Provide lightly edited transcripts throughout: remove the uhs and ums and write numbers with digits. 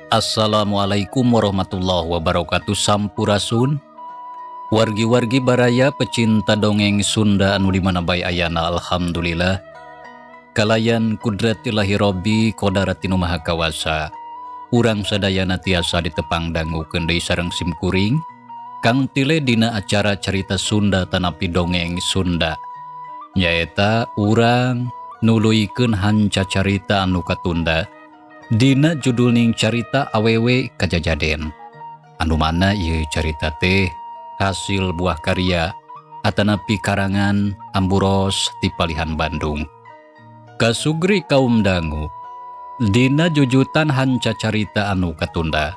Assalamualaikum warahmatullahi wabarakatuh. Sampurasun wargi-wargi baraya pecinta dongeng Sunda anu di mana bae ayana. Alhamdulillah, kalayan kudratillahi Robbi kodarati nu maha kawasa, urang sadayana tiasa ditepang dangukeun deui sareng simkuring Kang Tile dina acara Carita Sunda tanapi Dongeng Sunda, nyaeta urang nuluykeun hanca carita anu katunda dina judulning Carita Awewe Kajajaden, anu mana ieu carita teh hasil buah karya atanapi karangan Amburos ti palihan Bandung. Kasugri kaum dangu dina jujutan hanca carita anu katunda,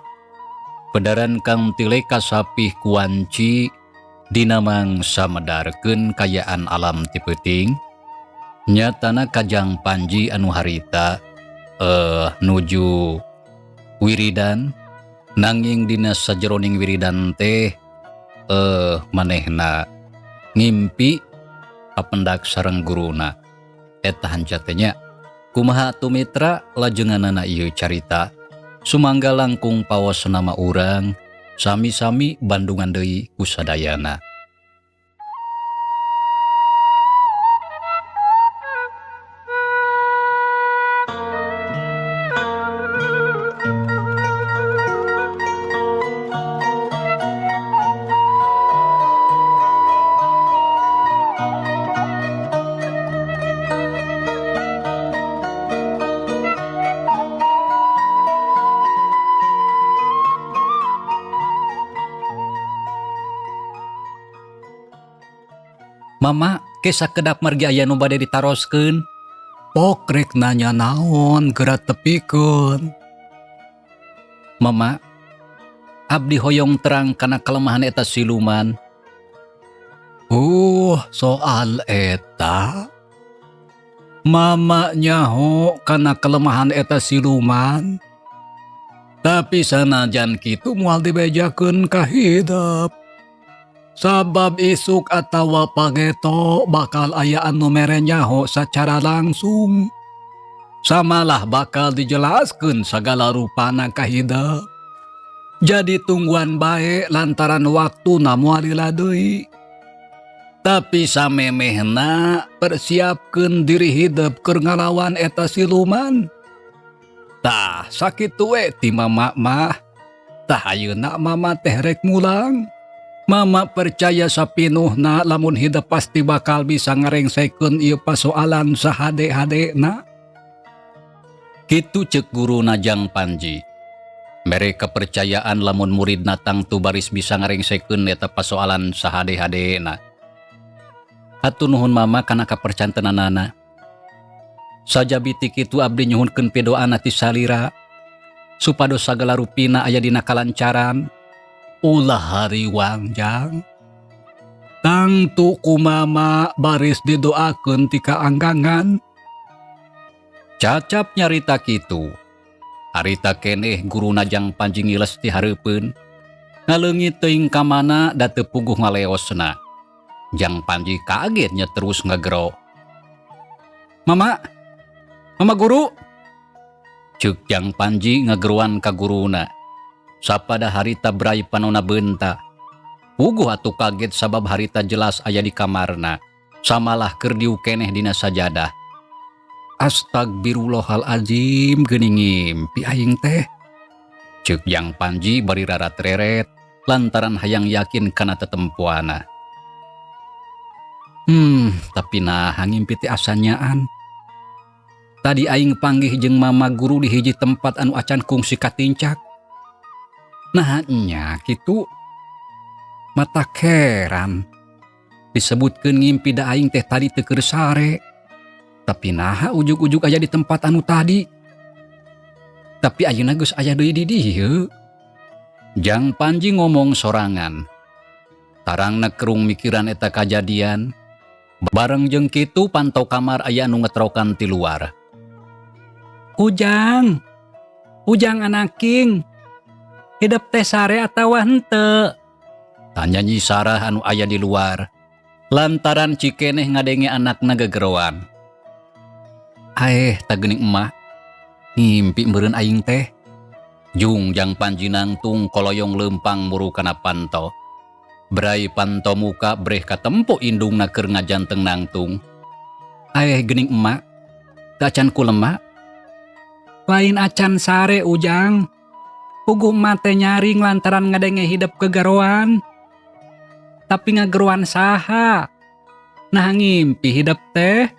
pedaran Kang Tile kasapih kuanci dina mangsa medarkeun kayaan alam ti peuting, nyatana ka Jang Panji anu harita nuju wiridan, nanging dina sajeroning wiridan teh manehna ngimpi kapendak sareng guruna. Eta hanca teh nya. Kumaha atuh mitra lajenganana ieu carita? Sumangga langkung paos nama urang sami-sami bandungan deui ku sadayana. Mama, ke sakedap margi aya nu bade ditaroskeun. Pok rek nanya naon geura tepikeun. Mama, abdi hoyong terang kana kelemahan eta siluman. Soal eta. Mama nyaho kana kelemahan eta siluman. Tapi sanajan kitu moal dibejakeun ka hidep. Sabab isuk atawa pangeto bakal aya anu mere nyaho secara langsung. Samalah bakal dijelaskeun sagala rupana ka hidep. Jadi tungguan bae lantaran waktuna moal lila deui. Tapi samemehna persiapkeun diri hidep keur ngalawan eta siluman. Tah sakitu we ti mama mah. Tah ayeuna mama teh rek mulang. Mama percaya sapinuhna lamun hidep pasti bakal bisa ngarengsekeun ieu pasoalan sahade-hadena. Kitu ceuk guruna Jang Panji. Mere kepercayaan lamun muridna tangtu baris bisa ngarengsekeun eta pasoalan sahade-hadena. Hatur nuhun mama kana kapercantenanana. Sajabi ti kitu abdi nyuhunkeun pidoana ti salira supados sagala rupina aya dina kalancaran. Ulah hariwang Jang. Tangtu ku mama baris didoakeun ti kaanggangan. Cacap nyarita kitu. Harita keneh guruna Jang Panji ngiles ti hareupeun. Ngaleungit teuing ka mana da teu puguh ngaleosna. Jang Panji kagetnya terus ngegero. Mama, mama guru. Ceuk Jang Panji ngegeruan ka guruna. Sapada harita brai panona beunta. Puguh atuh kaget sabab harita jelas aya di kamarna. Samalah keur diuk keneh dina sajadah. Astagfirullahalazim, geuning ngimpi aing teh. Ceuk Jang Panji bari rarat-reret lantaran hayang yakin kana tetempuana. Tapi nah ngimpi teh asa nyaan. Tadi aing panggih jeung mama guru di hiji tempat anu acan kungsi katincak. Nah nya kitu mata heran. Disebutkeun ngimpi da aing teh tadi teu keur sare. Tapi naha ujug-ujug aya di tempat anu tadi. Tapi ayeuna geus aya deui di dieu. Jang Panji ngomong sorangan. Tarangna kerung mikiran eta kajadian. Bareng jeung kitu pantau kamar aya anu ngetrokan ti luar. Ujang, Ujang anaking, hidep teh sare atawa henteu? Tanya Nyi Sarah anu aya di luar. Lantaran cikeneh ngadenge anakna gegeroan. Aeh, tah geuning emak. Ngimpi meureun aing teh. Jung Jang Panji nangtung koloyong lempang muru kana panto. Brai panto muka breh katempo indungna keur ngajanteng nangtung. Aeh geuning emak, teu acan kulemak. Lain acan sare, Ujang. Puguh emak teh nyaring lantaran ngadenge hidep gegeroan. Tapi ngageroan saha? Nah, ngimpi hidep teh?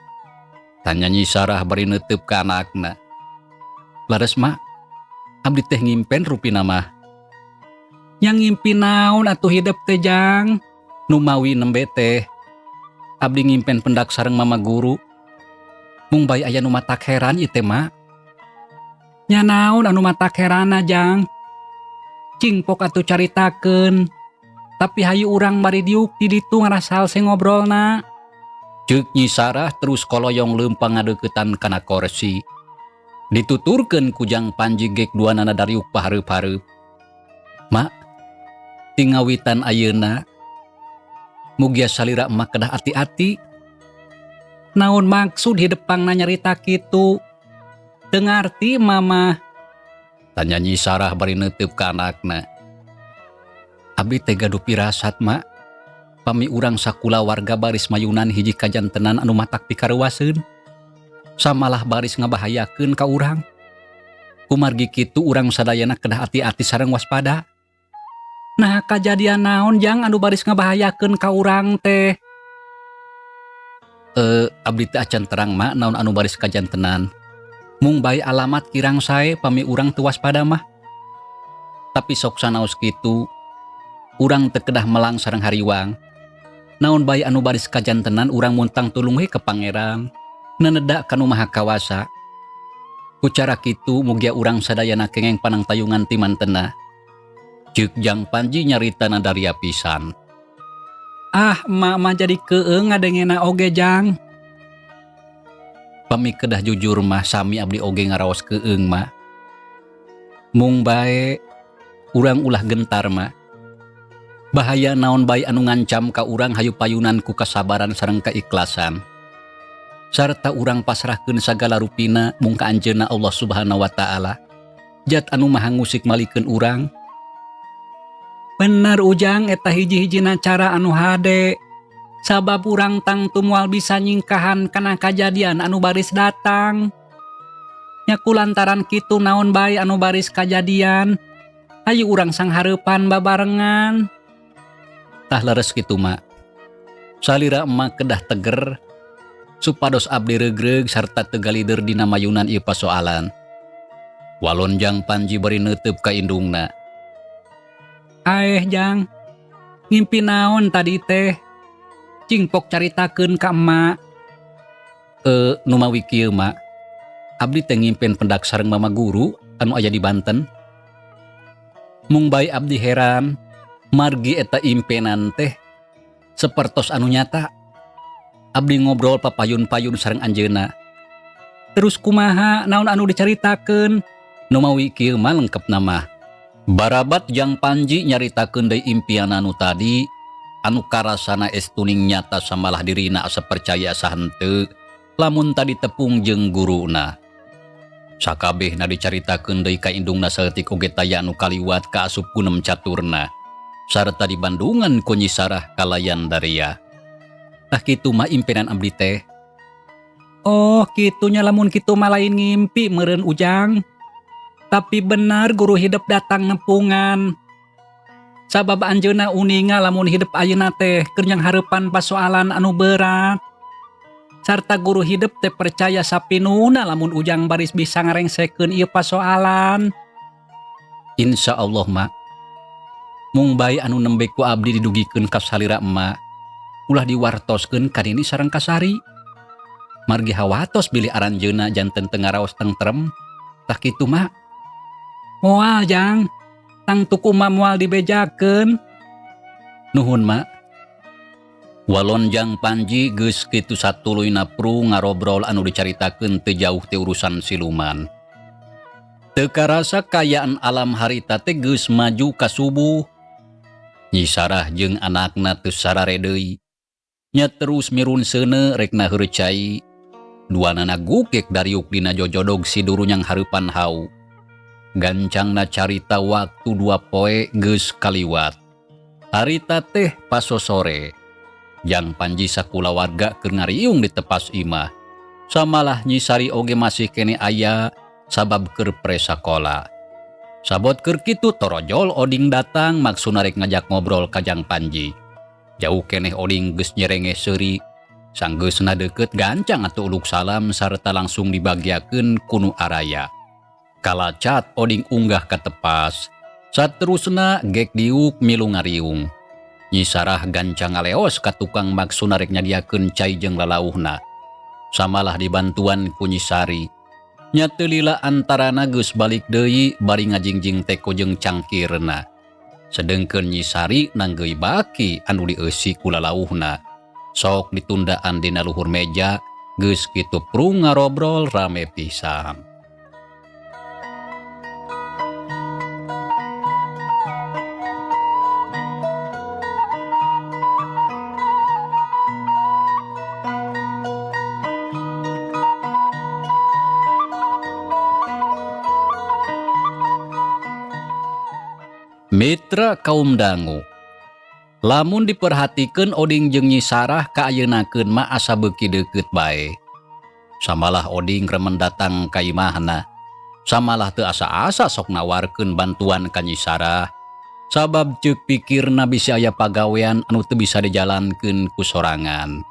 Tanya Nyi Sarah bari neuteup ka anakna. Leres, Mak, abdi teh ngimpen rupina mah. Yang ngimpi naon atuh hidep teh, Jang? Numawi nembe teh abdi ngimpen pendak sareng mama guru. Mung bae aya nu matak heran ieu teh, Mak. Nya naon anu matak heranna, Jang? Cing pok atuh caritakeun. Tapi hayu urang bari diuk di ditu ngarasal se ngobrolna. Ceuk Nyi Sarah terus koloyong leumpang ngadeuketan kana korsi. Dituturkeun ku Jang Panji gek duanana dariuk pahareup-hareup. Mak, ti ngawitan ayeuna mugia salira emak kedah ati-ati. Naon maksud hidep pangna nyarita kitu? Teu ngarti mama. Tanya Nyi Sarah bari neuteup ka anakna. Abdi teh gaduh pirasat, Mak. Pami urang sakulawarga baris mayunan hiji kajantenan anu matak pikareuwaseun. Samalah baris ngabahayakeun ka urang. Kumargi kitu urang sadayana kedah ati-ati sareng waspada. Nah, kajadian naon, Jang, anu baris ngabahayakeun ka urang teh? Abdi teh acan terang, Mak, naon anu baris kajantenan. Mung bae alamat kirang sae pami urang teu waspada mah. Tapi sok sanaos kitu, urang teu kedah melang sareng hariwang. Naon bae anu baris kajantenan urang muntang tulung we ka Pangeran. Neneda ka Nu Maha Kawasa. Ku cara kitu mugia urang sadayana kengeng panangtayungan ti mantena. Ceuk Jang Panji nyaritana daria pisan. Ah, emak mah jadi keung ngadengena oge, Jang. Pami kedah jujur mah sami abdi oge ngaraos keung, Mak. Mung bae urang ulah gentar, Mak. Bahaya naon bae anu ngancam ka urang hayu payunan ku kasabaran sareng keikhlasan. Sarta urang pasrahkeun sagala rupina mung ka Anjeunna Allah Subhanahu wa Ta'ala. Jat anu maha ngusik malikeun urang. Bener, Ujang, eta hiji-hijina cara anu hade. Sabab urang tangtu moal bisa nyingkahan kana kajadian anu baris datang. Nya kulantaran kitu naon bae anu baris kajadian, hayu urang sanghareupan babarengan. Tah leres kitu, Mak. Salira emak kedah teger supados abdi regreg sarta teu galider dina mayunan ieu pasoalan. Walon Jang Panji bari neuteup ka indungna. Aeh, Jang, ngimpi naon tadi teh? Cing pok caritakeun ka emak. Numawi kieu, Mak. Abdi teh ngimpen pendak sareng mama guru anu aya di Banten. Mung bae abdi heran, margi eta impenan teh sapertos anu nyata. Abdi ngobrol papayun-payun sareng anjeunna. Terus kumaha, naon anu dicaritakeun? Numawi kieu mah lengkep mah. Barabat Jang Panji nyaritakeun deui impian anu tadi anu karasana estuning nyata samalah dirina asa percaya asa henteu lamun tadi tepung jeung guruna. Sakabehna dicaritakeun deui ka indungna saeutik oge taya anu kaliwat ka asup gunem caturna sarta di Bandungan ku Nyi Sarah kalayan daria. Tah kitu mah impenan abdi teh. Oh, kitunya, lamun kitu mah lain ngimpi meureun, Ujang. Tapi benar guru hidep datang nepungan. Sabab anjeunna uninga lamun hidep ayeuna teh keur nyanghareupan pasoalan anu berat. Sarta guru hidep teh percaya sapinuna lamun Ujang baris bisa ngarengsekeun ieu pasoalan. Insya Allah, Mak. Mung bae anu nembe ku abdi didugikeun ka salira emak. Ulah diwartoskeun ka Nini sareng ka Sari. Margi hawatos bilih aranjeunna janten teu ngaraos tentrem. Tah kitu, Mak. Moal, Jang. Tangtu ku emak moal dibejakeun. Nuhun, Mak. Walon Jang Panji geus kitu satuluyna pru ngarobrol anu dicaritakeun teu jauh ti urusan siluman. Teu karasa kaayaan alam harita teh geus maju ka subuh. Nyi Sarah jeung anakna teu sarare deui. Nya terus mirun seuneu rek naheur cai. Duanana gugek dariuk dina jojodog si durunyang hareupan hau. Gancangna carita waktu 2 poe geus kaliwat. Harita teh pasosore. Jang Panji sakulawarga keur ngariung di tepas imah. Samalah Nyi Sari oge masih keneh aya sabab keur pre sakola. Sabot keur kitu torojol Oding datang maksudna rek ngajak ngobrol ka Jang Panji. Jauh keneh Oding geus nyerenge seuri. Sanggeusna deukeut gancang atuh uluk salam sarta langsung dibagiakeun ku nu araya. Kalacat Oding unggah ka tepas. Saterusna gek diuk milu ngariung. Nyi Sarah gancang ngaleos ka tukang maksudna rek nyadiakeun cai jeung lalauhna. Samalah dibantuan ku Nyi Sari. Nya teu lila antarana geus balik deui bari ngajingjing teko jeung cangkirna. Sedengkeun Nyi Sari nanggeuy baki anu dieusi ku lalauhna. Sok ditundaan dina luhur meja, geus kitu prung ngarobrol rame pisan. Mitra kaum dangu. Lamun diperhatikeun Oding jeung Nyi Sarah kaayeunakeun mah asa beuki deukeut bae. Samalah Oding remen datang ka imahna. Samalah teu asa-asa sok nawarkeun bantuan ka Nyi Sarah. Sabab ceuk pikirna bisi aya pagawean anu teu bisa dijalankeun ku sorangan.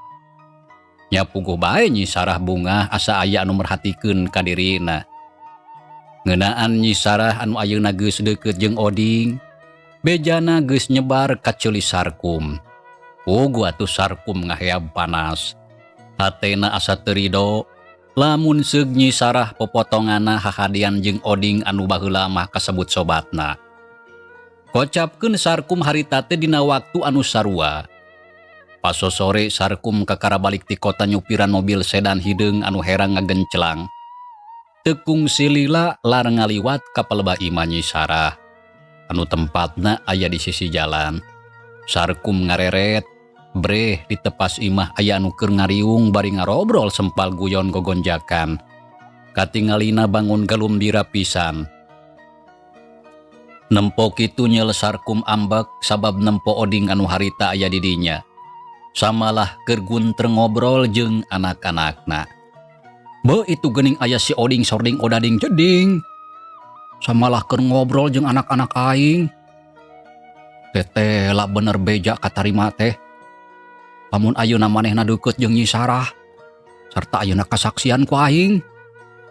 Nya puguh bae Nyi Sarah bungah asa aya anu merhatikeun ka dirina. Ngeunaan Nyi Sarah anu ayeuna geus deukeut jeung Oding, bejana geus nyebar ka ceuli Sarkum. Puguh atuh Sarkum ngaheab panas. Hatena asa teu rido, lamun seug Nyi Sarah popotonganna hahadian jeung Oding anu baheula mah kasebut sobatna. Kocapkeun Sarkum harita teh dina waktu anu sarua. Pasosore Sarkum kakara balik ti kota nyupiran mobil sedan hideung anu herang ngagencelang. Teu kungsi lila lar ngaliwat ka palebah imah Nyi Sarah anu tempatna aya di sisi jalan. Sarkum ngareret, breh di tepas imah aya anu keur ngariung bari ngarobrol sempal guyon gogonjakan. Katingalina bangun galumbira pisan. Nempo kitu nyel Sarkum ambek sabab nempo Oding anu harita aya di dinya. Samalah keur guntreng ngobrol jeung anak-anakna. Be itu geuning aya si Oding sording odading jeding. Samalah keur ngobrol jeung anak-anak aing. Teteh lah bener beja katarima teh. Lamun ayeuna manehna deukeut jeung Nyi Sarah sarta ayeuna kasaksian ku aing.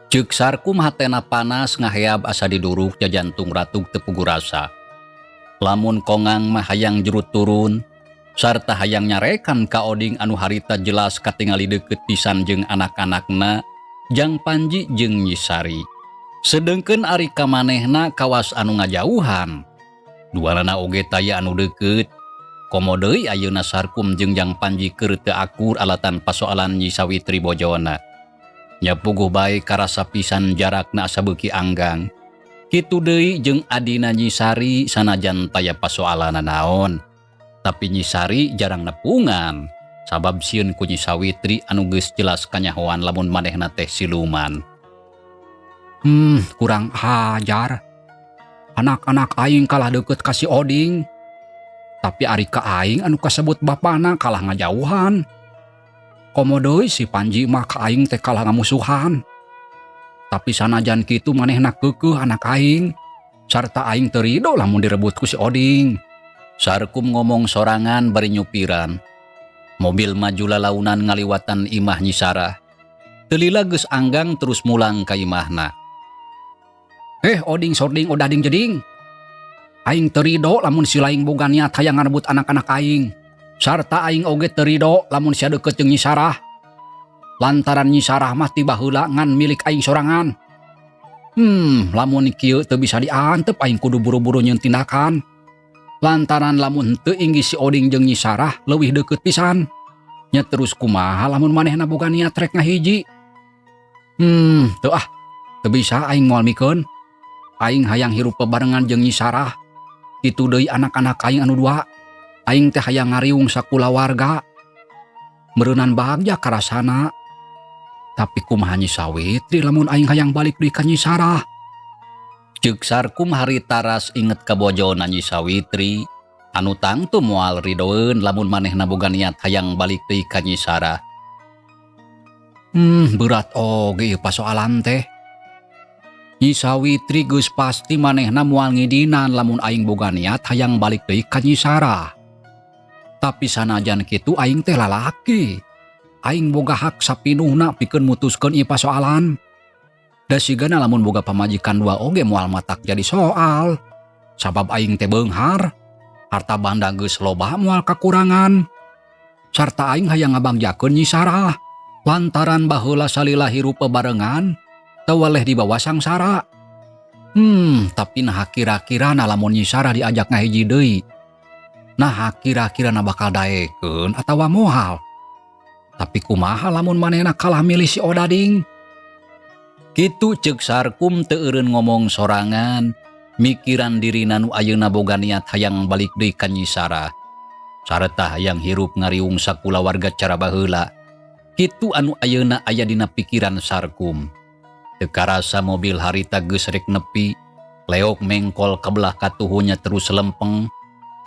Ceuk Sarkum hatena panas ngaheab asa diduruk jajantung ratug teu puguh rasa. Lamun kongang mah hayang jurut turun sarta hayang nyarekan ka Oding anu harita jelas katingali deukeut pisan jeung anak-anakna Jang Panji jeung Nyi Sari. Sedengkeun ari ka manehna kawas anu ngajauhan. Duanana oge taya anu deukeut. Komo deui ayeuna Sarkum jeung Jang Panji keur teu akur alatan pasoalan Nyi Sawitri bojona. Nya puguh bae karasa pisan jarakna asa beuki anggang. Kitu deui jeung adina Nyi Sari sanajan taya pasoalanna naon. Tapi Nyi Sari jarang nepungan sabab sieun ku Nyi Sawitri anu geus jelas kanyahoan lamun manehna teh siluman. Kurang ajar. Anak-anak aing kalah deukeut ka si Oding. Tapi ari ka aing anu kasebut bapana kalah ngajauhan. Komo deui si Panji mah ka aing teh kalah ngamusuhan. Tapi sanajan kitu manehna keukeuh anak aing. Sarta aing teu rido lamun direbut ku si Oding. Sarkum ngomong sorangan bari nyupiran. Mobil maju lalaunan ngaliwatan imah Nyi Sarah. Teu lila geus anggang terus mulang ka imahna. Eh, Oding sording odading jeding. Aing teu rido lamun si laing boga niat hayang ngarebut anak-anak aing. Sarta aing oge teu rido lamun sia deukeut jeung Nyi Sarah. Lantaran Nyi Sarah mah ti baheula ngan milik aing sorangan. Lamun kieu teu bisa diantep aing kudu buru-buru nyieun tindakan. Lantaran lamun henteu inggih si Oding jeung Nyi Sarah leuwih deukeut pisan. Nya terus kumaha lamun manehna boga niat rek ngahiji. Teu ah. Teu bisa aing moal mikeun. Aing hayang hirup bebarengan jeung Nyi Sarah. Kitu deui anak-anak aing anu dua. Aing teh hayang ngariung sakulawarga. Meureunan bagja karasana. Tapi kumaha Nyi Sawitri lamun aing hayang balik deui ka Nyi Sarah. Ceuk Sarkum harita ras inget ka bojona Nyi Sawitri anu tangtu moal ridoeun lamun manehna boga niat hayang balik deui ka Nyi Sarah. Berat oge ieu pasoalan teh. Nyi Sawitri geus pasti manehna moal ngidinan lamun aing boga niat hayang balik deui ka Nyi Sarah. Tapi sanajan kitu aing teh lalaki. Aing boga hak sapinuhna pikeun mutuskeun ieu pasoalan. Da sigana lamun boga pamajikan dua oge moal matak jadi soal. Sabab aing teh beunghar, harta banda geus loba moal kakurangan. Sarta aing hayang ngabangjakeun Nyi Sarah. Lantaran baheula salila hirup bebarengan, teu weleh dibawa sangsara. Tapi nah kira-kira na lamun Nyi Sarah diajak ngahiji deui. Nah kira-kira na bakal daekeun atawa moal. Tapi kumaha lamun manehna kalah milih si Odading? Kitu ceuk Sarkum teu eureun ngomong sorangan, mikiran dirina nu ayeuna boga niat hayang balik deui ka Nyi Sarah. Sarta hayang hirup ngariung sakulawarga cara baheula. Kitu anu ayeuna aya dina pikiran Sarkum. Teu karasa mobil harita geus rek nepi, leok mengkol ka belah katuhunya terus lempeng.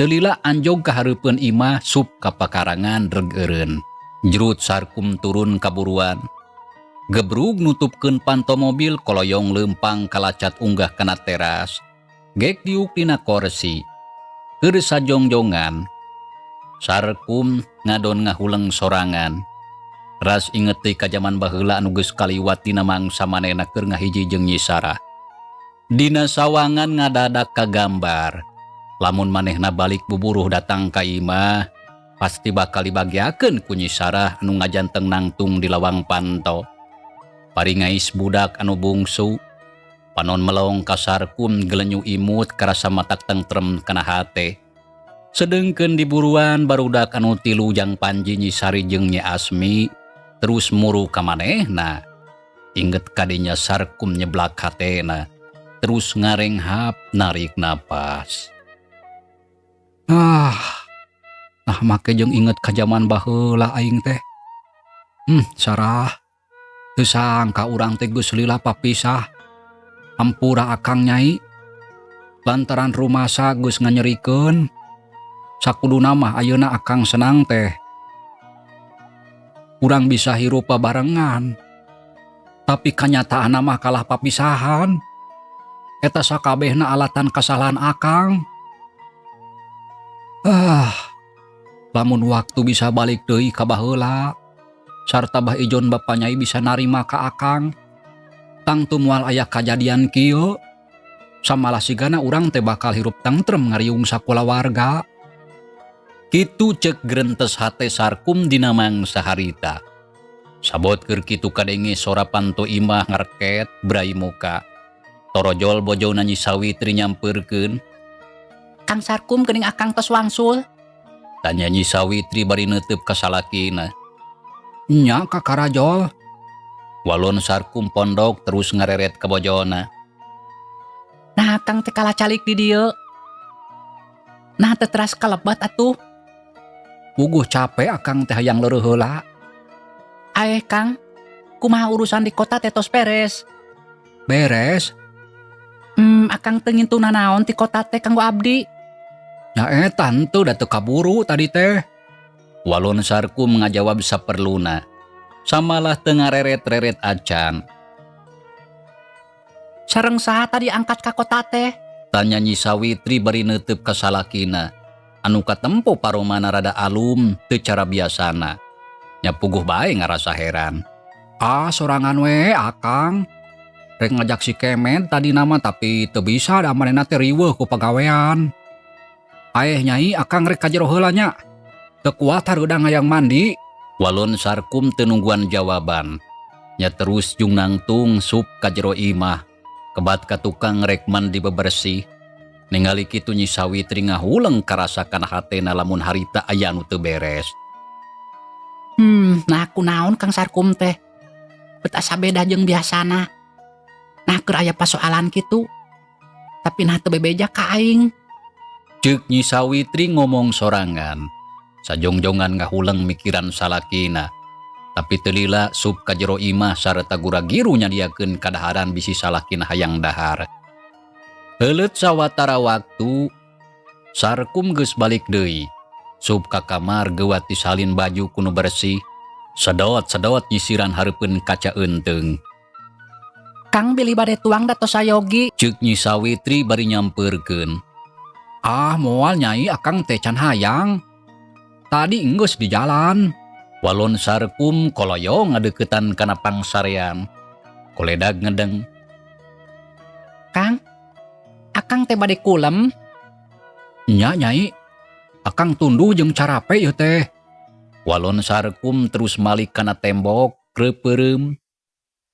Teu lila anjog ka hareupeun imah sup ka pakarangan reg eureun. Jrut Sarkum turun kaburuan. Gebrug nutupkeun panto mobil koloyong leumpang kalacat unggah kana teras. Gek diuk dina korsi. Keur sajongjongan. Sarkum ngadon ngahuleng sorangan. Ras inget teh ka jaman baheula anu geus kaliwat dina mangsa manehna keur ngahiji jeung Nyi Sarah. Dina sawangan ngadadak kagambar. Lamun manehna balik buburuh datang ka imah, pasti bakal dibagiakeun ku Nyi Sarah anu ngajanteng nangtung di lawang panto. Paringais budak anu bungsu, panon melong ka Sarkum gelenyu imut karasa matak tentrem kana hate. Sedengkeun diburuan barudak anu tilu jang Panji Nyi Sari jeung Nyi Asmi terus muru ka manehna. Inget kadinya Sarkum nyeblak hatena, terus ngarenghap narik napas. Ah, nah make jeung inget ka jaman baheula aing teh. Sarah, teu sangka urang teh geus lila papisah. Ampura akang nyai, lantaran rumasa geus nganyerikeun. Sakuduna mah ayeuna akang senang teh. Urang bisa hirup barengan. Tapi kanyataanna mah kalah papisahan. Eta sakabehna alatan kasalahan akang. Ah, lamun waktu bisa balik deui ka baheula, sarta Bah Ijon bapa nyai bisa narima ka akang. Tangtu moal aya kajadian kieu. Samalah sigana urang teh bakal hirup tentrem ngariung sakulawarga. Kitu ceuk grentes hate Sarkum dina mangsa harita. Sabot keur kitu kadenge sora panto imah ngareket brai muka. Torojol bojona Nyi Sawitri nyampeurkeun. Kang Sarkum geuning akang tos wangsul? Tanya Nyi Sawitri bari neuteup ka salakina. Nya kakarajol. Walon Sarkum pondok terus ngareret ka bojona. Nah akang teh kalah calik di dieu. Nah teu teras kalebat atuh. Puguh capek akang teh hayang leureut heula. Aeh Kang, kumaha urusan di kota teh tos beres? Beres? Akang teu ngintuna naon ti kota teh kanggo abdi. Nya eta henteu da teu kaburu tadi teh. Walon Sarkum ngajawab saperluna. Samalah teu ngareret-reret acan. Sareng saha tadi angkat ka kota teh? Tanya Nyi Sawitri bari neuteup ka salakina. Anu katempo paromana rada alum teu cara biasana. Nya puguh bae ngarasa heran. Ah, sorangan we akang. Rek ngajak si Kemet tadi nama tapi teu bisa da manehna teh riweuh ku pagawean. Aeh nyai akang rek ka jero heula nya. Teu kuat hareudang hayang mandi. Walon Sarkum teu nungguan jawaban. Nya terus jung nangtung sup ka jero imah. Kebat ka tukang rek mandi bebersih. Ningali kitu Nyi Sawitri ngahuleng karasa kana hatena lamun harita aya anu teu beres. Nah kunaon Kang Sarkum teh? Bet asa beda jeung biasana. Nah keur aya pasoalan kitu. Tapi nah teu bebeja ka aing. Ceuk Nyi Sawitri ngomong sorangan. Sajongjongan ngahuleng mikiran salakina. Tapi teu lila sup ka jero imah sarta gura-giru nyadiakeun kadaharan bisi salakina hayang dahar. Heuleut sawatara waktu Sarkum geus balik deui. Sub ka kamar geuwat disalin baju kuno bersih. Sedot-sedot nyisiran hareupeun kaca eunteung. Kang bilih bade tuang da tos sayogi. Ceuk Nyi Sawitri bari nyampeurkeun. Ah moal Nyai akang teh can hayang. Tadi enggeus di jalan. Walon Sarkum koloyong ngadeukeutan kana pangsarean. Koledag ngedeng. Kang, akang teh bade kulem. Nya Nyai, akang tunduh jeung carape ieu teh. Walon Sarkum terus malik kana tembok kreupeurem.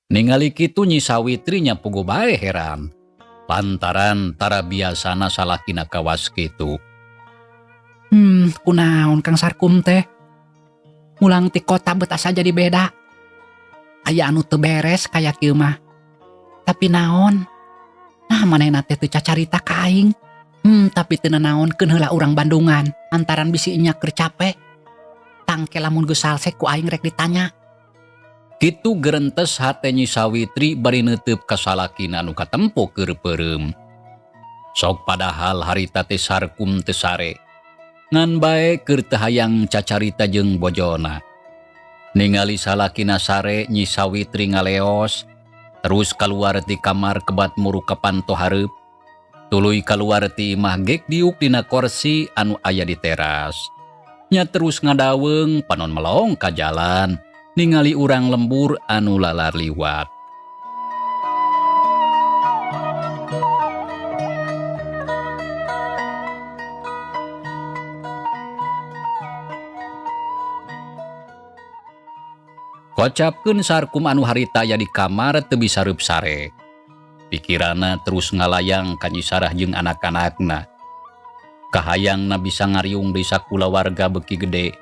Ningali kitu Nyi Sawitri nya puguh bae heran. Lantaran tara biasana salakina kawas kitu. Kunaon Kang Sarkum teh? Mulang ti kota bet asa jadi beda. Aya anu teu beres kaya kieu mah. Tapi naon? Nah manehna teh teu cacarita ka aing. Tapi teu nanaon keun heula urang Bandungan antaran bisi nya keur capek. Tangke lamun geus salse ku aing rek ditanya. Kitu gerentes hate Nyi Sawitri bari neuteup ka salakina anu katempo keur peureum. Sok padahal harita teh Sarkum teu sare. Ngan bae keur teu hayang cacarita jeung bojona. Ningali salakina sare Nyi Sawitri ngaleos, terus kaluar ti kamar kebat muru ka panto hareup. Tuluy kaluar ti imah gek diuk dina korsi anu aya di teras. Nya terus ngadaweung panon melong ka jalan, ningali urang lembur anu lalar liwat. Kocapkeun Sarkum anu harita aya di kamar teu bisa reup sare. Pikirana terus ngalayang ka Nyi Sarah jeung anak-anakna. Kahayangna bisa ngariung di sakulawarga beuki gede.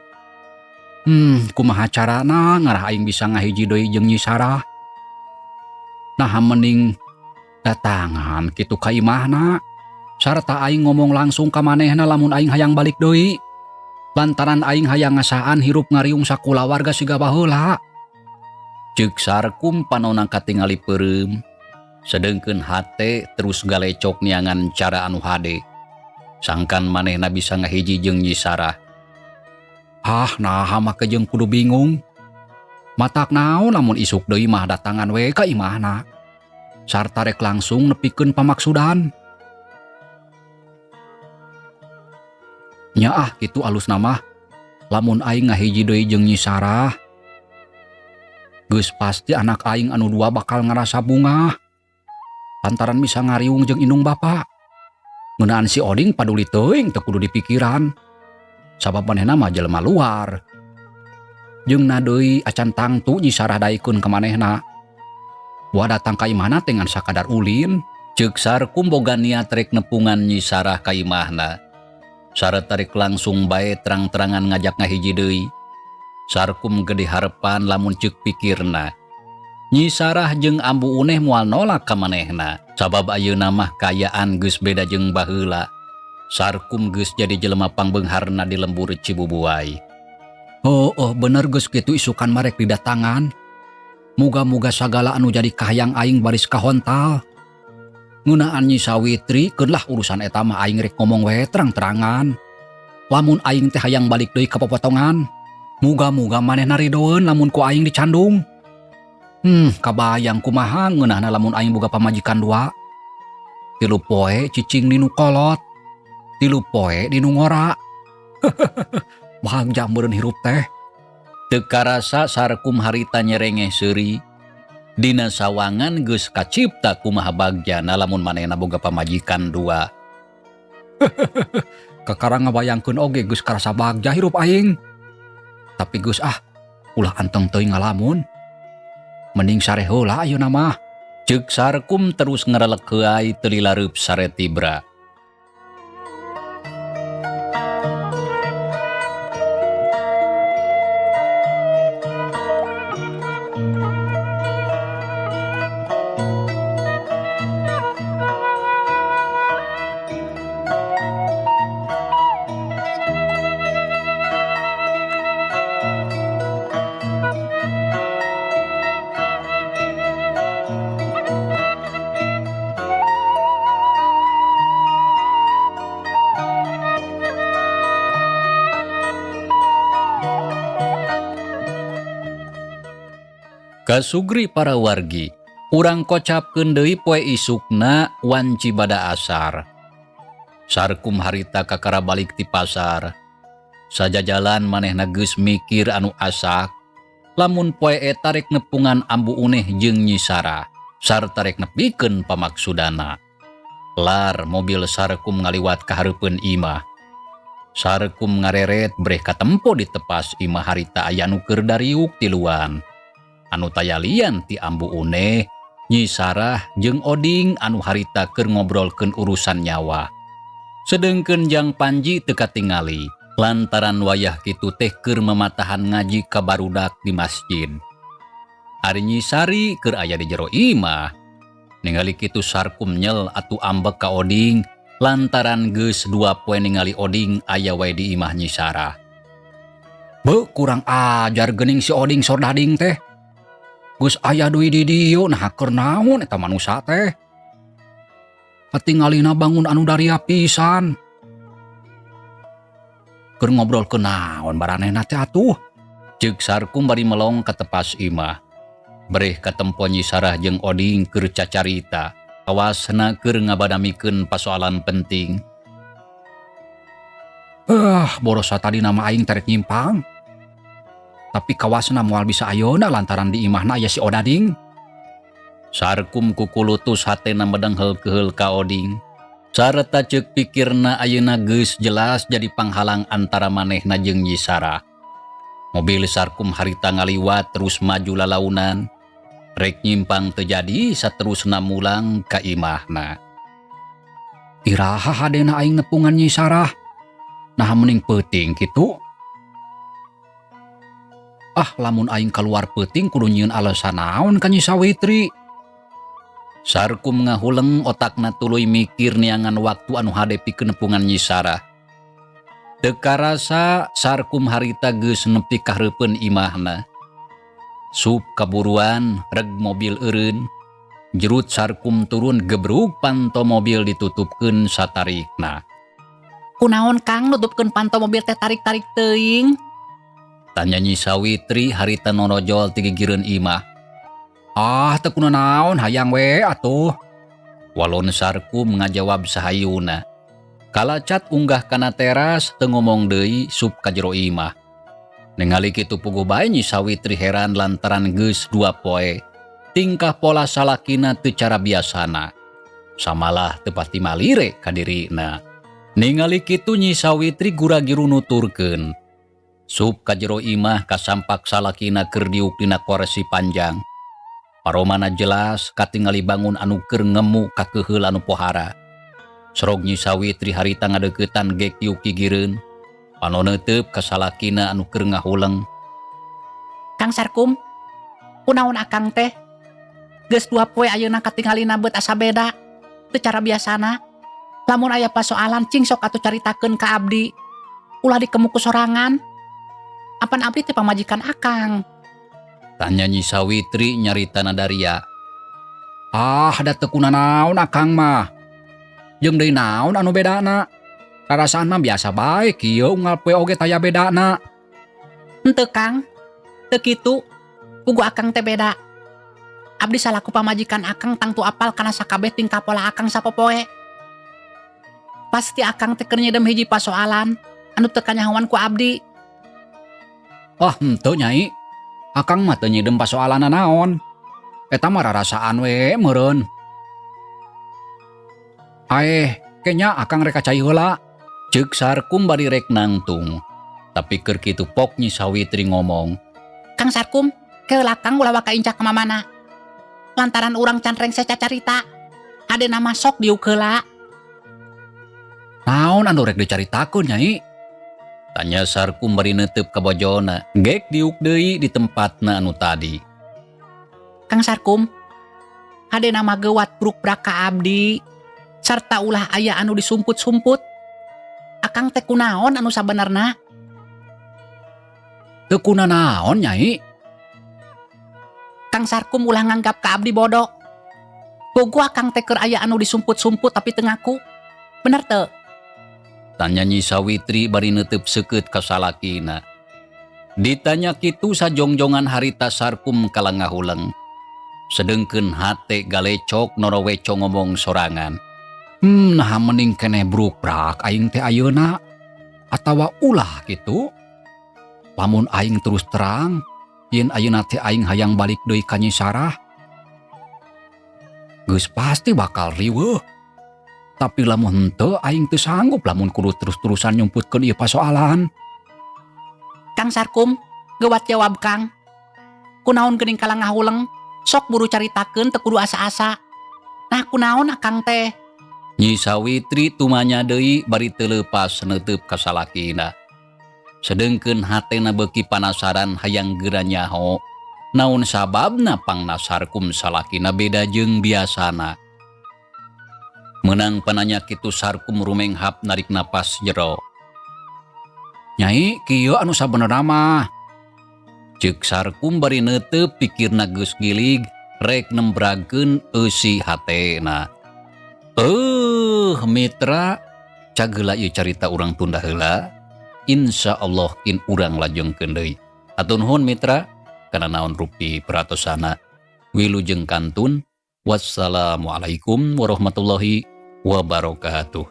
Kumaha carana ngarah aing bisa ngahiji deui jeung Nyi Sarah? Nah mending datangan kitu ka imahna. Sarta aing ngomong langsung ka manehna lamun aing hayang balik deui. Lantaran aing hayang ngasaan hirup ngariung sakulawarga siga baheula. Ceuk Sarkum panona katingali peureum. Sedengkeun hate terus galecok niangan cara anu hade. Sangkan manehna bisa ngahiji jeung Nyi Sarah. Ah, naha make jeung kudu bingung. Matak naon lamun isuk deui mah datangan we ka imahna. Sarta rek langsung nepikeun pamaksudan. Nya ah kitu alusna mah. Lamun aing ngahiji deui jeung Nyi Sarah, geus pasti anak aing anu dua bakal ngarasa bungah. Lantaran bisa ngariung jeung indung bapa. Ngeunaan si Oding paduli teuing teu kudu dipikiran. Sabab manehna mah jelema luar. Jeung na deui acan tangtu Nyi Sarah daekeun ka manehna. Wah datang ka imahna teh ngan sakadar ulin. Ceuk Sarkum boga niat rek nepungan Nyi Sarah ka imahna. Sarta rek langsung bae terang-terangan ngajak ngahiji deui. Sarkum gede harepan lamun ceuk pikirna. Nyi Sarah jeung Ambu Uneh moal nolak ka manehna. Sabab ayeuna mah kaayaan geus beda jeung baheula. Sarkum geus jadi jelema pangbeungharna di lembur Cibubuai. Oh, oh bener geus kitu isukan marek didatangan. Muga-muga sagala anu jadi kahayang aing baris kahontal. Ngeunaan Nyi Sawitri keun lah urusan eta mah aing rek ngomong we terang-terangan. Lamun aing teh hayang balik deui ka popotongan. Muga-muga manehna ridoeun lamun ku aing dicandung. Kabayang kumaha ngeunahna lamun aing boga pamajikan dua. 3 poe cicing di nu kolot, 3 poe di nu ngora. Bagja meureun hirup teh. Teu karasa Sarkum harita nyerengeh seuri. Dina sawangan geus kacipta kumaha bagjana lamun manehna boga pamajikan dua. Kakara ngabayangkeun oge geus karasa bagja hirup aing. Tapi geus ah, ulah anteng teuing ngalamun. Mending sare heula ayeuna mah. Ceuk Sarkum terus ngarelek heuay teu lilareup sare tibra. Kasugri para wargi, urang kocapkeun deui poe isukna wanci bada asar. Sarkum harita kakara balik ti pasar. Sajajalan manehna geus mikir anu asak, lamun poe eta rek nepungan Ambu Uneh jeung Nyi Sarah, sarta rek nepikeun pamaksudana. Lar mobil Sarkum ngaliwat ka hareupeun imah. Sarkum ngareret breh katempo di tepas imah harita aya nu keur dariuk tiluan. Anu taya lian ti Ambu Uneh, Nyi Sarah jeung Oding anu harita keur ngobrolkeun urusan nyawa. Sedengkeun Jang Panji teu katingali lantaran wayah kitu teh keur mamatahan ngaji ka barudak di masjid. Ari Nyi Sari keur aya di jero imah. Ningali kitu Sarkum nyel atuh ambek ka Oding lantaran geus 2 poe ningali Oding aya wae di imah Nyi Sarah. Beuh, kurang ajar geuning si Oding sordading teh. Geus aya deui di dieu, nah keur naon eta manusa teh. Katingalina bangun anu daria pisan. Keur ngobrol ke naon baranehna teh atuh. Ceuk Sarkum bari melong ka tepas imah. Breh katempo Nyi Sarah jeung Oding keur cacarita. Awasna keur ngabadamikeun pasoalan penting. Borosa tadi nama aing terek nyimpang. Tapi kawasna moal bisa ayeuna lantaran di imahna aya si Odading. Sarkum kukulutus hatena medenghel keheul ka Oding. Sarta ceuk pikirna ayeuna geus jelas jadi panghalang antara manehna jeung Nyi Sarah. Mobil Sarkum harita ngaliwat terus maju lalaunan. Rek nyimpang teu jadi saterusna mulang ka imahna. Iraha hadena aing nepungan Nyi Sarah. Nah mending peuting kitu. Ah, lamun aing keluar peuting kudu nyieun alasan naon ka Nyi Sawitri. Sarkum ngahuleng otakna tuluy mikir neangan waktu anu hade pikeun nepungan Nyi Sarah. Teu karasa Sarkum harita geus nepi ka hareupeun imahna. Sup kaburuan reg mobil eureun. Jerut Sarkum turun gebrug panto mobil ditutupkeun satarikna. Kunaon Kang nutupkeun panto mobil teh tarik-tarik teuing? Tanya Nyi Sawitri harita norojol ti gigireun imah. Ah, teu kunaon hayang we atuh. Walon Sarkum ngajawab sahayuna. Kalacat unggah kana teras teu ngomong deui sup ka jero imah. Ningali kitu puguh bae Nyi Sawitri heran lantaran geus 2 poe. Tingkah pola salakina teu cara biasana. Samalah teu pati malire ka dirina. Ningali kitu Nyi Sawitri gura-giru nuturkeun. Sup ka jero imah kasampak salakina keur diuk dina korsi panjang. Paromana jelas katingali bangun anu keur ngemu kakeheul anu pohara. Sorog Nyi Sawitri harita ngadeuketan gek diuk gigireun. Pano neuteup ka salakina anu keur ngahuleng. Kang Sarkum, kunaon akang teh? Geus 2 poe ayeuna katingalina beut asa beda. Teu cara biasana. Lamun aya pasoalan cing sok atuh caritakeun ka abdi. Ulah dikemu ku sorangan. Apan abdi teh pamajikan akang? Tanya Nyi Sawitri nyarita nadaria. Ah, da teu kunanaon akang mah. Jeung deui naon anu bedana? Karasaan mah biasa bae kieu unggal poe oge taya bedana. Henteu Kang, teu kitu. Pugu akang teh beda. Abdi salaku pamajikan akang tangtu apal kana sakabeh tingkah pola akang sapopoe. Pasti akang teh keur nyedem hiji pasoalan anu teu kanyahoan ku abdi. Ah, henteu Nyai. Akang mah teu nyedem pasoalanna naon. Eta mah rarasaan we meureun. Aeh, kenya akang rek ka cai heula. Ceuk Sarkum bari rek nangtung. Tapi keur kitu pok Nyi Sawitri ngomong. Kang Sarkum, keula Kang ulah waka incak ka mamana. Lantaran urang can rengse cacarita. Adena masok diuk heula. Naon anu rek dicaritakeun Nyai? Tanya Sarkum bari neuteup ka bojona. Gek diuk deui di tempatna anu tadi. Kang Sarkum, hadena mah geuwat bruk-brak ka abdi. Sarta ulah aya anu disumput-sumput. Akang teh kunaon anu sabenerna? Teu kunanaon Nyai? Kang Sarkum ulah nganggap ka abdi bodoh. Bogo akang teh keur aya anu disumput-sumput tapi teu ngaku. Bener teu? Tanya Nyi Sawitri bari neuteup seukeut ka salakina. Ditanya kitu sajongjongan harita Sarkum kalah ngahuleng. Sedengkeun hate galecok noroweco ngomong sorangan. Nah mending keneh brukbrak aing teh ayeuna atawa ulah gitu. Lamun aing terus terang yen ayeuna teh aing hayang balik deui ka Nyi Sarah, geus pasti bakal riweuh. Tapi lamun henteu, aing teu sanggup lamun kudu terus-terusan nyumputkeun ieu pasoalan. Kang Sarkum, gewat jawab, Kang. Kunaon geuning kalah ngahuleng? Sok buru caritakeun, teu kudu asa-asa. Nah, kunaon akang teh? Nyi Sawitri tumanya deui bari teu leupas neuteub ka salakina. Sedengkeun hatena beuki panasaran hayang geura nyaho naon sababna pangna Sarkum salakina beda jeung biasana. Meunang pananya kitu, Sarkum rumenghap narik napas jero. "Nyai, kieu anu sabenerna mah," ceuk Sarkum bari neuteup pikirna geus gilig rek nembragkeun eusi hatena. Eh, mitra, cagela ieu carita urang tunda heula. Insya Allah kin urang lajengkeun deui. Hatur nuhun, mitra, kana naon rupi peratosana. Wilujeng kantun. Wassalamualaikum warahmatullahi wabarakatuh.